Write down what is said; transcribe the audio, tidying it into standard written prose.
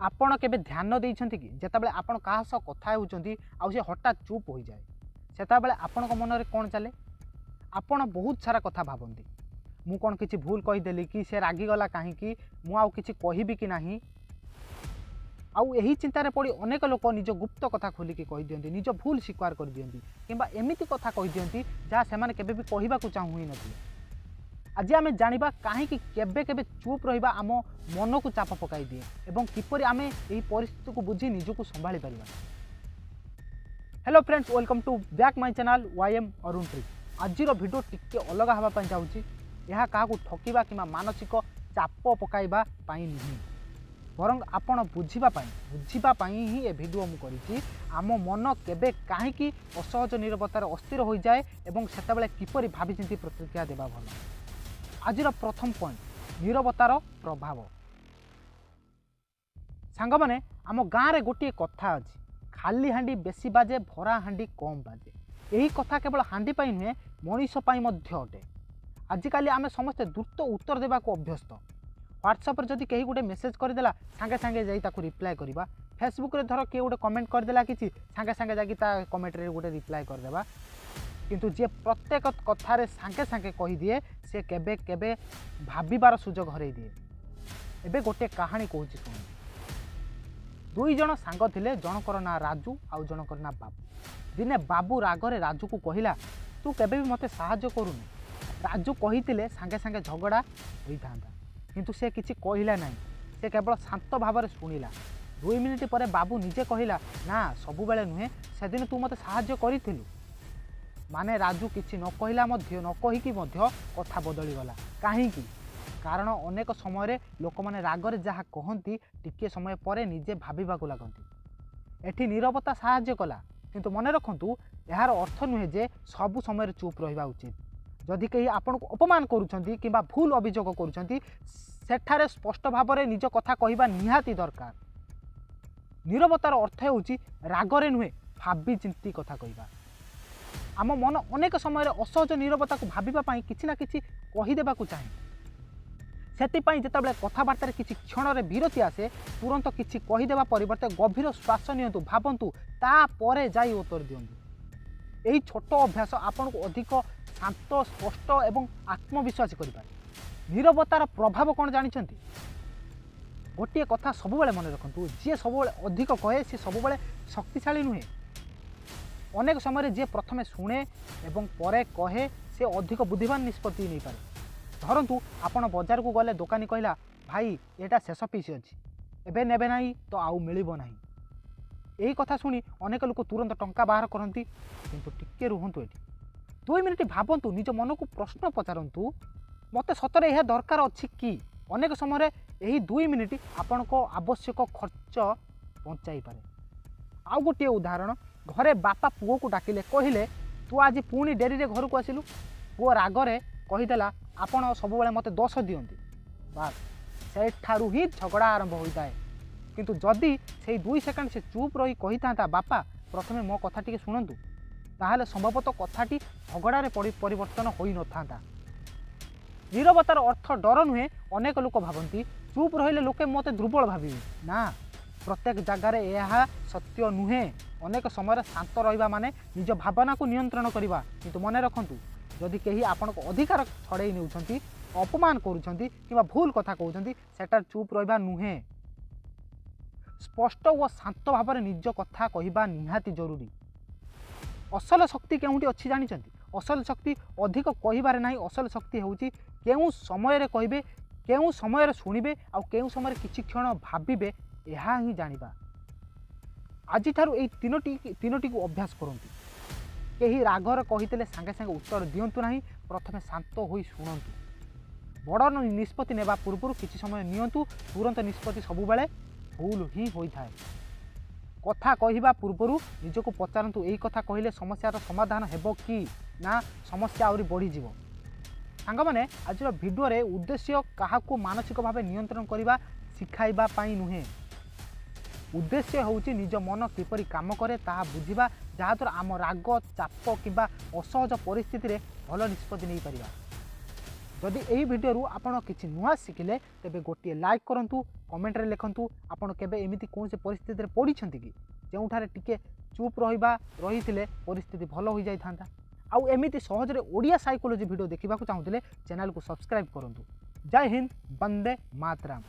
ଆପଣ କେବେ ଧ୍ୟାନ ଦେଇଛନ୍ତି କି, ଯେତେବେଳେ ଆପଣ କାହା ସହ କଥା ହେଉଛନ୍ତି ଆଉ ସେ ହଠାତ୍ ଚୁପ୍ ହୋଇଯାଏ, ସେତେବେଳେ ଆପଣଙ୍କ ମନରେ କ'ଣ ଚାଲେ? ଆପଣ ବହୁତ ସାରା କଥା ଭାବନ୍ତି। ମୁଁ କ'ଣ କିଛି ଭୁଲ କହିଦେଲି କି? ସେ ରାଗିଗଲା କାହିଁକି? ମୁଁ ଆଉ କିଛି କହିବି କି ନାହିଁ? ଆଉ ଏହି ଚିନ୍ତାରେ ପଡ଼ି ଅନେକ ଲୋକ ନିଜ ଗୁପ୍ତ କଥା ଖୋଲିକି କହିଦିଅନ୍ତି, ନିଜ ଭୁଲ ସ୍ୱୀକାର କରିଦିଅନ୍ତି କିମ୍ବା ଏମିତି କଥା କହିଦିଅନ୍ତି ଯାହା ସେମାନେ କେବେ ବି କହିବାକୁ ଚାହୁଁ ହିଁ ନଥିଲେ। ଆଜି ଆମେ ଜାଣିବା କାହିଁକି କେବେ କେବେ ଚୁପ୍ ରହିବା ଆମ ମନକୁ ଚାପ ପକାଇ ଦିଏ ଏବଂ କିପରି ଆମେ ଏହି ପରିସ୍ଥିତିକୁ ବୁଝି ନିଜକୁ ସମ୍ଭାଳି ପାରିବା। Hello friends, welcome to back my channel Y M Arun trick. ଆଜିର ଭିଡ଼ିଓ ଟିକେ ଅଲଗା ହେବା ପାଇଁ ଯାଉଛି। ଏହା କାହାକୁ ଠକିବା କିମ୍ବା ମାନସିକ ଚାପ ପକାଇବା ପାଇଁ ନୁହେଁ, ବରଂ ଆପଣ ବୁଝିବା ପାଇଁ ହିଁ ଏ ଭିଡ଼ିଓ ମୁଁ କରିଛି। ଆମ ମନ କେବେ କାହିଁକି ଅସହଜ ନିରବତାରେ ଅସ୍ଥିର ହୋଇଯାଏ ଏବଂ ସେତେବେଳେ କିପରି ଭାବିଚିନ୍ତି ପ୍ରତିକ୍ରିୟା ଦେବା ଭଲ। ଆଜିର ପ୍ରଥମ ପଏଣ୍ଟ, ନିରବତାର ପ୍ରଭାବ। ସାଙ୍ଗମାନେ, ଆମ ଗାଁରେ ଗୋଟିଏ କଥା ଅଛି, ଖାଲି ହାଣ୍ଡି ବେଶୀ ବାଜେ, ଭରା ହାଣ୍ଡି କମ୍ ବାଜେ। ଏହି କଥା କେବଳ ହାଣ୍ଡି ପାଇଁ ନୁହେଁ, ମଣିଷ ପାଇଁ ମଧ୍ୟ ଅଟେ। ଆଜିକାଲି ଆମେ ସମସ୍ତେ ଦ୍ରୁତ ଉତ୍ତର ଦେବାକୁ ଅଭ୍ୟସ୍ତ। ହ୍ୱାଟ୍ସଆପ୍ରେ ଯଦି କେହି ଗୋଟେ ମେସେଜ୍ କରିଦେଲା, ସାଙ୍ଗେ ସାଙ୍ଗେ ଯାଇ ତାକୁ ରିପ୍ଲାଏ କରିବା। ଫେସବୁକ୍ରେ ଧର କିଏ ଗୋଟେ କମେଣ୍ଟ କରିଦେଲା କିଛି, ସାଙ୍ଗେ ସାଙ୍ଗେ ଯାଇକି ତା କମେଣ୍ଟରେ ଗୋଟେ ରିପ୍ଲାଏ କରିଦେବା। କିନ୍ତୁ ଯିଏ ପ୍ରତ୍ୟେକ କଥାରେ ସାଙ୍ଗେ ସାଙ୍ଗେ କହିଦିଏ, ସେ କେବେ କେବେ ଭାବିବାର ସୁଯୋଗ ହରାଇ ଦିଏ। ଏବେ ଗୋଟେ କାହାଣୀ କହୁଛି, ଶୁଣନ୍ତୁ। ଦୁଇ ଜଣ ସାଙ୍ଗ ଥିଲେ। ଜଣଙ୍କର ନାଁ ରାଜୁ ଆଉ ଜଣଙ୍କର ନାଁ ବାବୁ। ଦିନେ ବାବୁ ରାଗରେ ରାଜୁକୁ କହିଲା, "ତୁ କେବେ ବି ମୋତେ ସାହାଯ୍ୟ କରୁନୁ।" ରାଜୁ କହିଥିଲେ ସାଙ୍ଗେ ସାଙ୍ଗେ ଝଗଡ଼ା ହୋଇଥାନ୍ତା, କିନ୍ତୁ ସେ କିଛି କହିଲା ନାହିଁ। ସେ କେବଳ ଶାନ୍ତ ଭାବରେ ଶୁଣିଲା। 2 ମିନିଟ୍ ପରେ ବାବୁ ନିଜେ କହିଲା, "ନା, ସବୁବେଳେ ନୁହେଁ। ସେଦିନ ତୁ ମୋତେ ସାହାଯ୍ୟ କରିଥିଲୁ।" ମାନେ ରାଜୁ କିଛି ନ କହିଲା ମଧ୍ୟ, ନ କହିକି ମଧ୍ୟ କଥା ବଦଳିଗଲା। କାହିଁକି? କାରଣ ଅନେକ ସମୟରେ ଲୋକମାନେ ରାଗରେ ଯାହା କହନ୍ତି, ଟିକିଏ ସମୟ ପରେ ନିଜେ ଭାବିବାକୁ ଲାଗନ୍ତି। ଏଠି ନିରବତା ସାହାଯ୍ୟ କଲା। କିନ୍ତୁ ମନେ ରଖନ୍ତୁ, ଏହାର ଅର୍ଥ ନୁହେଁ ଯେ ସବୁ ସମୟରେ ଚୁପ୍ ରହିବା ଉଚିତ। ଯଦି କେହି ଆପଣଙ୍କୁ ଅପମାନ କରୁଛନ୍ତି କିମ୍ବା ଭୁଲ ଅଭିଯୋଗ କରୁଛନ୍ତି, ସେଠାରେ ସ୍ପଷ୍ଟ ଭାବରେ ନିଜ କଥା କହିବା ନିହାତି ଦରକାର। ନିରବତାର ଅର୍ଥ ହେଉଛି ରାଗରେ ନୁହେଁ, ଭାବି ଚିନ୍ତି କଥା କହିବା। ଆମ ମନ ଅନେକ ସମୟରେ ଅସହଜ ନିରବତାକୁ ଭାବିବା ପାଇଁ କିଛି ନା କିଛି କହିଦେବାକୁ ଚାହେଁ। ସେଥିପାଇଁ ଯେତେବେଳେ କଥାବାର୍ତ୍ତାରେ କିଛି କ୍ଷଣରେ ବିରତି ଆସେ, ତୁରନ୍ତ କିଛି କହିଦେବା ପରିବର୍ତ୍ତେ ଗଭୀର ଶ୍ୱାସ ନିଅନ୍ତୁ, ଭାବନ୍ତୁ, ତାପରେ ଯାଇ ଉତ୍ତର ଦିଅନ୍ତୁ। ଏହି ଛୋଟ ଅଭ୍ୟାସ ଆପଣଙ୍କୁ ଅଧିକ ଶାନ୍ତ, ସ୍ପଷ୍ଟ ଏବଂ ଆତ୍ମବିଶ୍ୱାସୀ କରିପାରେ। ନିରବତାର ପ୍ରଭାବ କ'ଣ ଜାଣିଛନ୍ତି? ଗୋଟିଏ କଥା ସବୁବେଳେ ମନେ ରଖନ୍ତୁ, ଯିଏ ସବୁବେଳେ ଅଧିକ କହେ, ସେ ସବୁବେଳେ ଶକ୍ତିଶାଳୀ ନୁହେଁ। ଅନେକ ସମୟରେ ଯିଏ ପ୍ରଥମେ ଶୁଣେ ଏବଂ ପରେ କହେ, ସେ ଅଧିକ ବୁଦ୍ଧିମାନ ନିଷ୍ପତ୍ତି ନେଇପାରେ। ଧରନ୍ତୁ, ଆପଣ ବଜାରକୁ ଗଲେ। ଦୋକାନୀ କହିଲା, "ଭାଇ, ଏଇଟା ଶେଷ ପିସ୍ ଅଛି। ଏବେ ନେବେ ନାହିଁ ତ ଆଉ ମିଳିବ ନାହିଁ।" ଏହି କଥା ଶୁଣି ଅନେକ ଲୋକ ତୁରନ୍ତ ଟଙ୍କା ବାହାର କରନ୍ତି। କିନ୍ତୁ ଟିକେ ରୁହନ୍ତୁ ଏଠି। 2 ମିନିଟ୍ ଭାବନ୍ତୁ। ନିଜ ମନକୁ ପ୍ରଶ୍ନ ପଚାରନ୍ତୁ, ମୋତେ ସତରେ ଏହା ଦରକାର ଅଛି କି? ଅନେକ ସମୟରେ ଏହି 2 ମିନିଟ୍ ଆପଣଙ୍କ ଅନାବଶ୍ୟକ ଖର୍ଚ୍ଚ ବଞ୍ଚାଇପାରେ। ଆଉ ଗୋଟିଏ ଉଦାହରଣ। ଘରେ ବାପା ପୁଅକୁ ଡାକିଲେ, କହିଲେ, "ତୁ ଆଜି ପୁଣି ଡେରିରେ ଘରକୁ ଆସିଲୁ।" ପୁଅ ରାଗରେ କହିଦେଲା, "ଆପଣ ସବୁବେଳେ ମୋତେ ଦୋଷ ଦିଅନ୍ତି।" ବାସ୍, ସେଠାରୁ ହିଁ ଝଗଡ଼ା ଆରମ୍ଭ ହୋଇଥାଏ। କିନ୍ତୁ ଯଦି ସେଇ 2 ସେକେଣ୍ଡ ସେ ଚୁପ୍ ରହି କହିଥାନ୍ତା, "ବାପା, ପ୍ରଥମେ ମୋ କଥା ଟିକେ ଶୁଣନ୍ତୁ," ତାହେଲେ ସମ୍ଭବତଃ କଥାଟି ଝଗଡ଼ାରେ ପରିବର୍ତ୍ତନ ହୋଇନଥାନ୍ତା। ନିରବତାର ଅର୍ଥ ଡର ନୁହେଁ। ଅନେକ ଲୋକ ଭାବନ୍ତି, ଚୁପ୍ ରହିଲେ ଲୋକେ ମୋତେ ଦୁର୍ବଳ ଭାବିବେ। ନା, ପ୍ରତ୍ୟେକ ଜାଗାରେ ଏହା ସତ୍ୟ ନୁହେଁ। ଅନେକ ସମୟରେ ଶାନ୍ତ ରହିବା ମାନେ ନିଜ ଭାବନାକୁ ନିୟନ୍ତ୍ରଣ କରିବା। କିନ୍ତୁ ମନେ ରଖନ୍ତୁ, ଯଦି କେହି ଆପଣଙ୍କ ଅଧିକାର ଛଡ଼େଇ ନେଉଛନ୍ତି, ଅପମାନ କରୁଛନ୍ତି କିମ୍ବା ଭୁଲ କଥା କହୁଛନ୍ତି, ସେଠାରେ ଚୁପ୍ ରହିବା ନୁହେଁ, ସ୍ପଷ୍ଟ ଓ ଶାନ୍ତ ଭାବରେ ନିଜ କଥା କହିବା ନିହାତି ଜରୁରୀ। ଅସଲ ଶକ୍ତି କେଉଁଠି ଅଛି ଜାଣିଛନ୍ତି? ଅସଲ ଶକ୍ତି ଅଧିକ କହିବାରେ ନାହିଁ। ଅସଲ ଶକ୍ତି ହେଉଛି କେଉଁ ସମୟରେ କହିବେ, କେଉଁ ସମୟରେ ଶୁଣିବେ ଆଉ କେଉଁ ସମୟରେ କିଛି କ୍ଷଣ ଭାବିବେ, ଏହା ହିଁ ଜାଣିବା। ଆଜିଠାରୁ ଏଇ ତିନୋଟିକୁ ଅଭ୍ୟାସ କରନ୍ତୁ। କେହି ରାଗରେ କହିଥିଲେ ସାଙ୍ଗେ ସାଙ୍ଗେ ଉତ୍ତର ଦିଅନ୍ତୁ ନାହିଁ। ପ୍ରଥମେ ଶାନ୍ତ ହୋଇ ଶୁଣନ୍ତୁ। ବଡ଼ ନିଷ୍ପତ୍ତି ନେବା ପୂର୍ବରୁ କିଛି ସମୟ ନିଅନ୍ତୁ। ତୁରନ୍ତ ନିଷ୍ପତ୍ତି ସବୁବେଳେ ଭୁଲ ହିଁ ହୋଇଥାଏ। କଥା କହିବା ପୂର୍ବରୁ ନିଜକୁ ପଚାରନ୍ତୁ, ଏଇ କଥା କହିଲେ ସମସ୍ୟାର ସମାଧାନ ହେବ କି ନା ସମସ୍ୟା ଆହୁରି ବଢ଼ିଯିବ? ସାଙ୍ଗମାନେ, ଆଜିର ଭିଡ଼ିଓରେ ଉଦ୍ଦେଶ୍ୟ କାହାକୁ ମାନସିକ ଭାବେ ନିୟନ୍ତ୍ରଣ କରିବା ଶିଖାଇବା ପାଇଁ ନୁହେଁ। ଉଦ୍ଦେଶ୍ୟ ହେଉଛି ନିଜ ମନ କିପରି କାମ କରେ ତାହା ବୁଝିବା, ଯାହାଦ୍ୱାରା ଆମ ରାଗ, ଚାପ କିମ୍ବା ଅସହଜ ପରିସ୍ଥିତିରେ ଭଲ ନିଷ୍ପତ୍ତି ନେଇପାରିବା। ଯଦି ଏହି ଭିଡ଼ିଓରୁ ଆପଣ କିଛି ନୂଆ ଶିଖିଲେ, ତେବେ ଗୋଟିଏ ଲାଇକ୍ କରନ୍ତୁ। କମେଣ୍ଟରେ ଲେଖନ୍ତୁ, ଆପଣ କେବେ ଏମିତି କୌଣସି ପରିସ୍ଥିତିରେ ପଡ଼ିଛନ୍ତି କି, ଯେଉଁଠାରେ ଟିକେ ଚୁପ୍ ରହିଥିଲେ ପରିସ୍ଥିତି ଭଲ ହୋଇଯାଇଥାନ୍ତା? ଆଉ ଏମିତି ସହଜରେ ଓଡ଼ିଆ ସାଇକୋଲୋଜି ଭିଡ଼ିଓ ଦେଖିବାକୁ ଚାହୁଁଥିଲେ ଚ୍ୟାନେଲକୁ ସବସ୍କ୍ରାଇବ୍ କରନ୍ତୁ। ଜୟ ହିନ୍ଦ, ବନ୍ଦେ ମାତରମ୍।